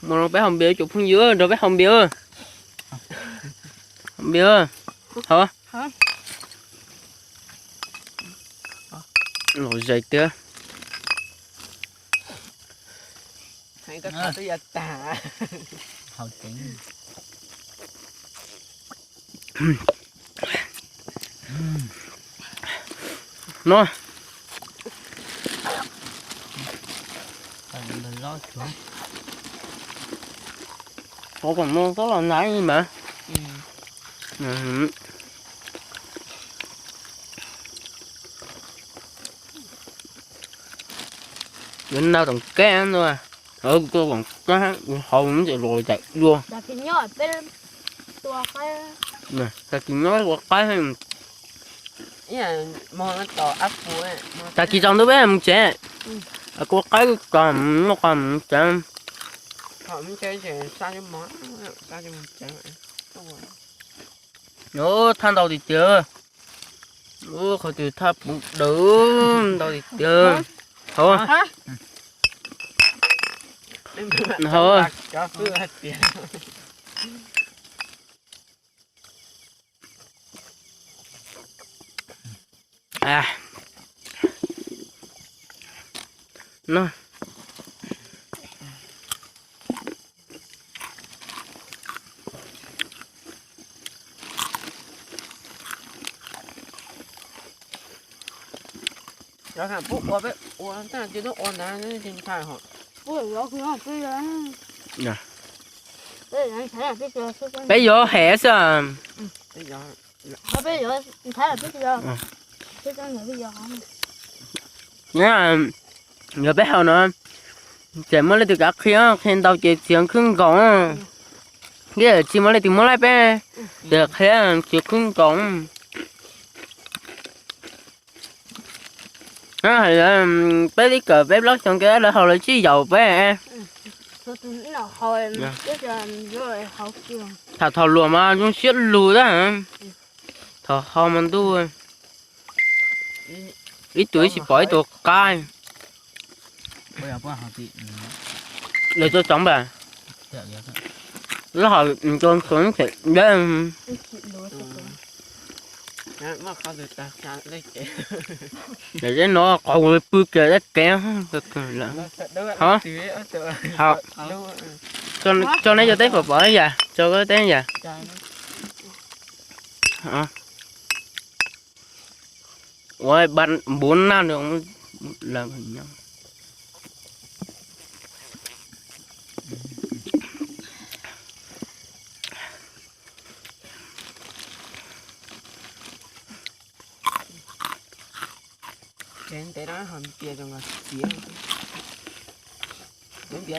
Mus nrog peb haus npias, cov phooj ywg, nrog peb haus npias. Haus npias. Haus. Los zais tiag. No. Ua kom no txhob los nag mas. Yuav nag toom kab no. Kuv tuaj koom kab, kuv haus ntses los daim dua. Tag kis nyob ua qaib. Tag kis tsaus ntuj peb mus tsev. Kuv ua qaib tag, muaj qhov mus tsev. Thaj ntau tiag tiag. Ub, qhov twg thaj puv daws ntau tiag tiag. Hauv. Hauv. No. Peb yuav hem xwb. Yog peb haus no, ces muaj leej twg kav qhia, qhia ntau ces txiav khwb nkaus. Thiab tsis muaj leej twg muab laij peb, ces qhia txiav khwb nkaus. Peb li kawm peb plaub xyoo kiag lawv haus lawv tsis yaum peb. Tham thaum luag mas zoo siab lug tab. Thaum haus mas ntuj, ib tug ib tsis pom ib tug qab. Lawv tuaj tsoov npam. Lawv haus tsoov tsoov them dawb. Daim zeb no qhov kuv pw kiag dab kev lawm. Ho, ho, tso neb cov teb pom pom yam, tso koj teb yam. Ua npuv naj nws lawm.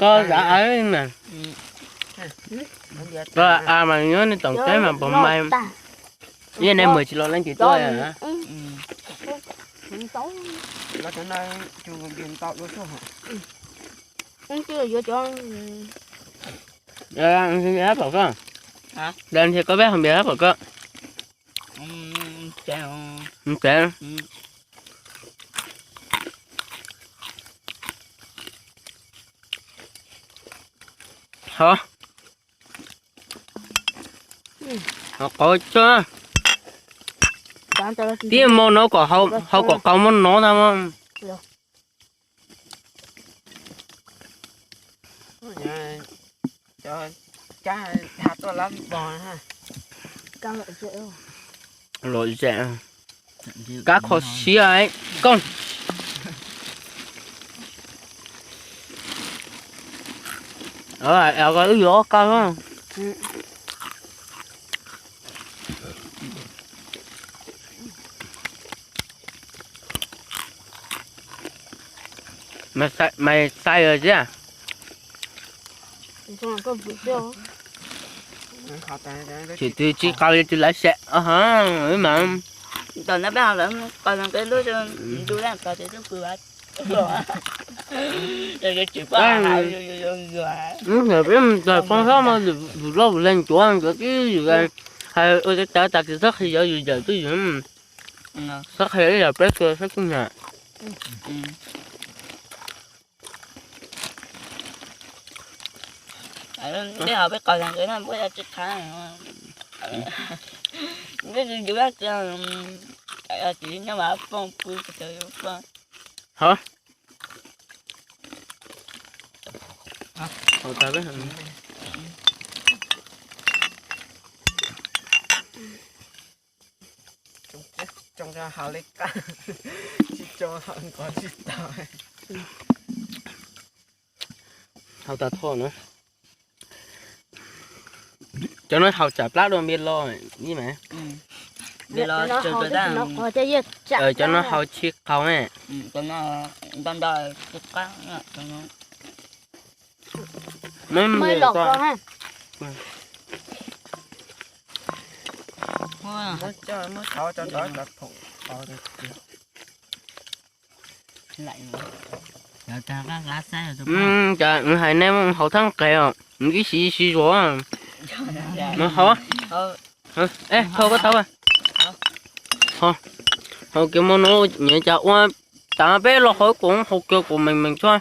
Koj zam av mas. Koj av mas nyob nej toom teb mas puas mais. Yog nej mus tsis los leej twg tuaj. Pom koj. Ntias koj peb haus npias pom koj. Ntev. Ho, ho qauv tso. Tib mo no kom hau kom qau muab no tag. Lom zem, kab kho siab koj. Wb yuav ob kab. Mas xais os tiag. Tsis twv tsis qau li twv lav sam os mas. Tom no peb ho lawv qau no peb lub ntu laj tos ces twb pw vaj. Peb mus txog poob sab mas vus loj vus leeg cuav cuav tib yus hais ua tawv tas kis txhob qhia yus yawm twj ywm. Txhob qhia ib yam peb txhua sab kuj nyam. Peb hauv peb qos tas nqe no puab tsi qha. Peb tsi yus dab tsi, tsis nyob mas poj pw tsis tau poj. Hov. Hauv tas peb. Tsoo hauv li qab, tsis tsoo hauv nqos tsis tau. Hauv tas thoj na. Cov no haus tsam plab dua npias los ib mas. Cov no haus tsis qaug. Hais nej hauv thaab nqes os, ib siv ib siv zuag. Hauv, thauj koj thauv. Hauv kiag mus no, nyias cas ua, tas peb los hauv kuv, hauv kiag kuv mees mees tsuag.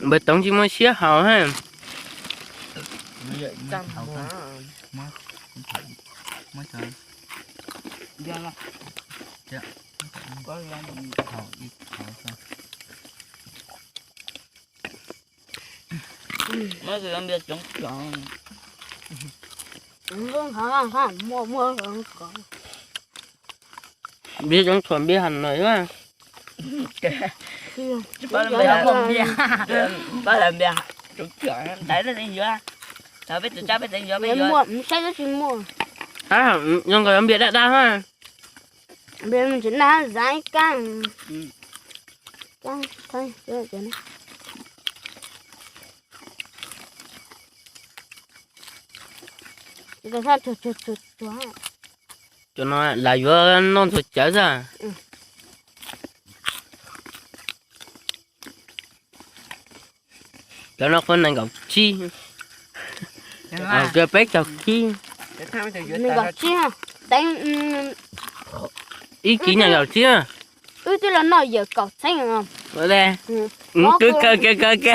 Npawg Toov tsis muaj siab haus ha. Npias coob tshuav npias Has Nois. Zoo nkaus yuav npias daj daj ha. Npias tsis na zab kab. Cov no lam yuav noj ntxuag cawv xwb. Cov no qhuav nees nkaum tsib, peb caug tsib. Ib kiv nees nkaum tsib. Wb twb los noj yawm kaum txheeb. Kawg kawg kawg,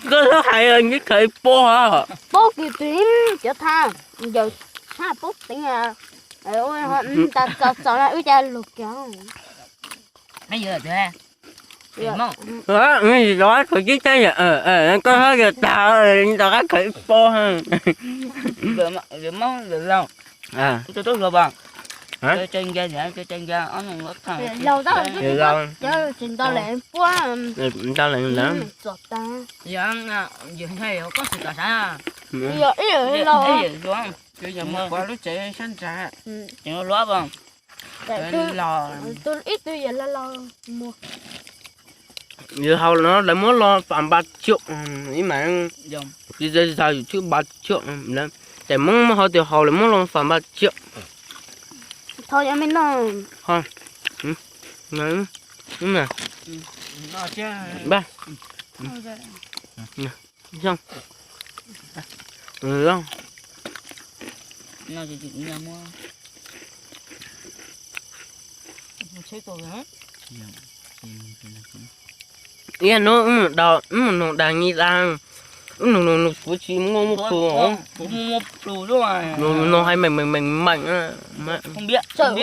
koj lub hais nws khaws pob. Pob kws twg cov thaj, yawm thaj pob teev. Ntas txaus txaus na wb cas lug kiag. Tsis tau khaws tsib txheeb yawm, koj hab yawm tag, rov qab khaws ib pob. Nta lees lawm. Ib tug yawm laus laus mus. Yawm haus no lawv muab los fas npa tsiaum ib mas, tsis txawj zaws yus tswb npa tsiaum lawm. Tes Hmoob muab hauv tias haus lawv muab los fas npa tsiaum. Thov yog me noj. Ib hnub wb mus nug dag nyi dag, wb nug nug nug kuv tsis muaj muaj plhus, nug hais meem meem meem meem. Txawm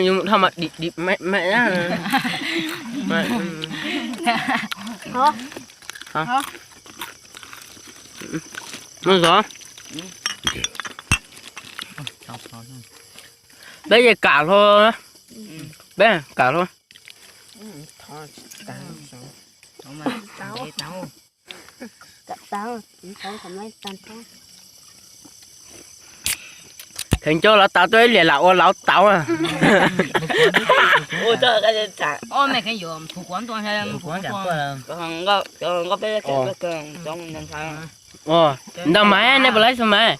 yus mus dhau mas dim dim meem meem. Noj zov. Peb yeej kam hlo, peb kam hlo. Kheev coj lawv tas tuaj ib liam lam ua lawv tauv. Ntawd mas nej puas laib xwb mas,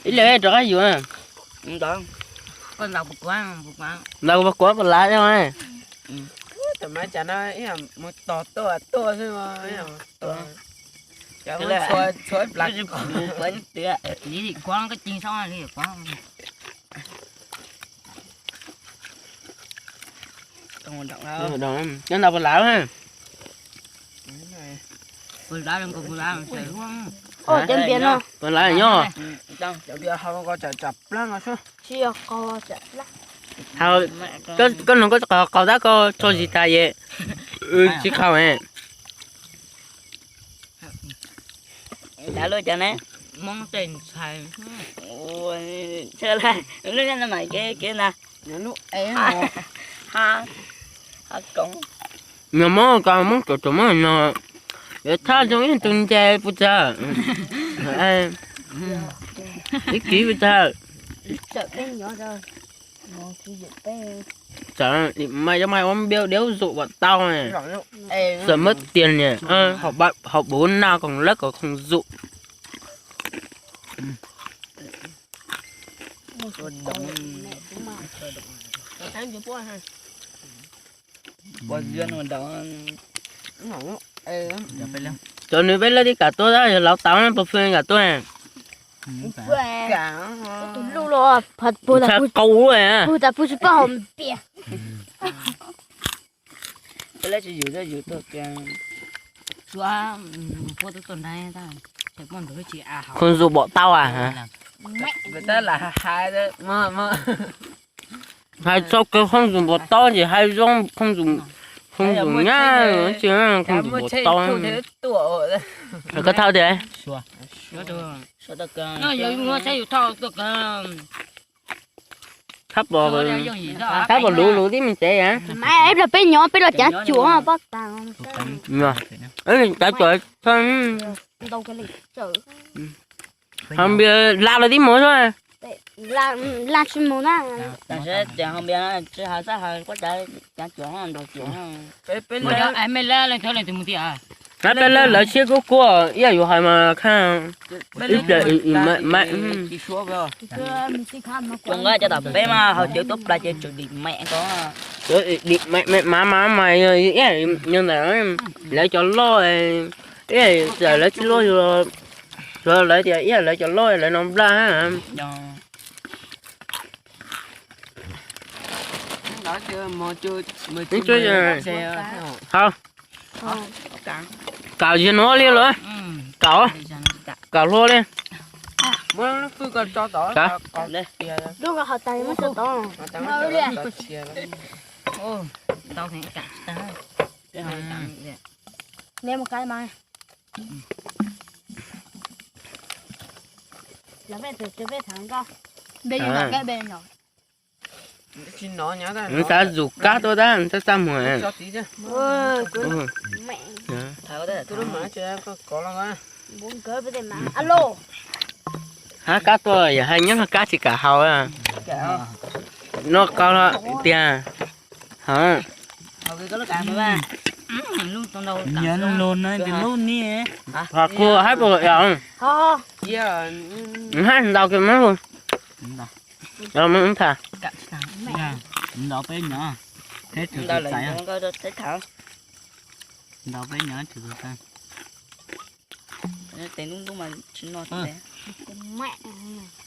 ib liam rov qab yus. Ntaus puas kuav puas laib. Cov ntawd puas lav? Puas lav nyob? Koj nug koj qaug tab koj tso zis tas es tsis qaug. Dav luaj cov ne. Hmoob tej ntxhais. Lub no mas kev kev na. Nyuag Hmoob ko Hmoob tsuas tsuas muab no, yuav thab zoo ib tug nce puas tsawg, ib kiv puas tsawg. Txawm mas yog mas ua npiau diav zus kom tau, txawm muab tiag niam hauv bus noj koom lawv kom khoom zus. Cov nws peb lawv tib kam tuaj tab yog laus tau puas fwj kam tuaj. Tshaj qau lub. Khoom zus npaum tau a. Hais txog kawg khoom zus npaum tau ces hais zoo khoom zus, khoom zus nyab tsis khoom zus npaum tau. Koj thauj tias thab pom, thab pom luv luv tib me tsev. Peb los peb nyob peb los cav cuam pob tas. Cav cuam ho npias la los tib mus xwb. La tsis mus na. Tias ho npias tsis hais xab hais kuab cav, cav cuam nrog cuam. Peb lawv lawv siab kuj kuaj ib yam yus hais mas khaj ib pliag. Cov nqa cov tom peb mas haus cawv tuab plag ces tsum dim meem ko. Dim meem mas mas mas ib yam ntawd lawv cov loj, ib yam lawv tsis loj yus los lawv tias ib yam lawv cov loj lawv no nplaj. Hau, kam zig nuav li lawm, kam, kam hlua li. Nws xav zus kab tuaj tab nws txaj txaj muag. Hab kab tuaj yog hais nyob kab tsis kam haus. Noj qab tiag. Hab puas, hab ntaus kiag mas. Tham, ntaus peb nyob, ntaus peb nyob. Tes ntub ntub mas tsis noj.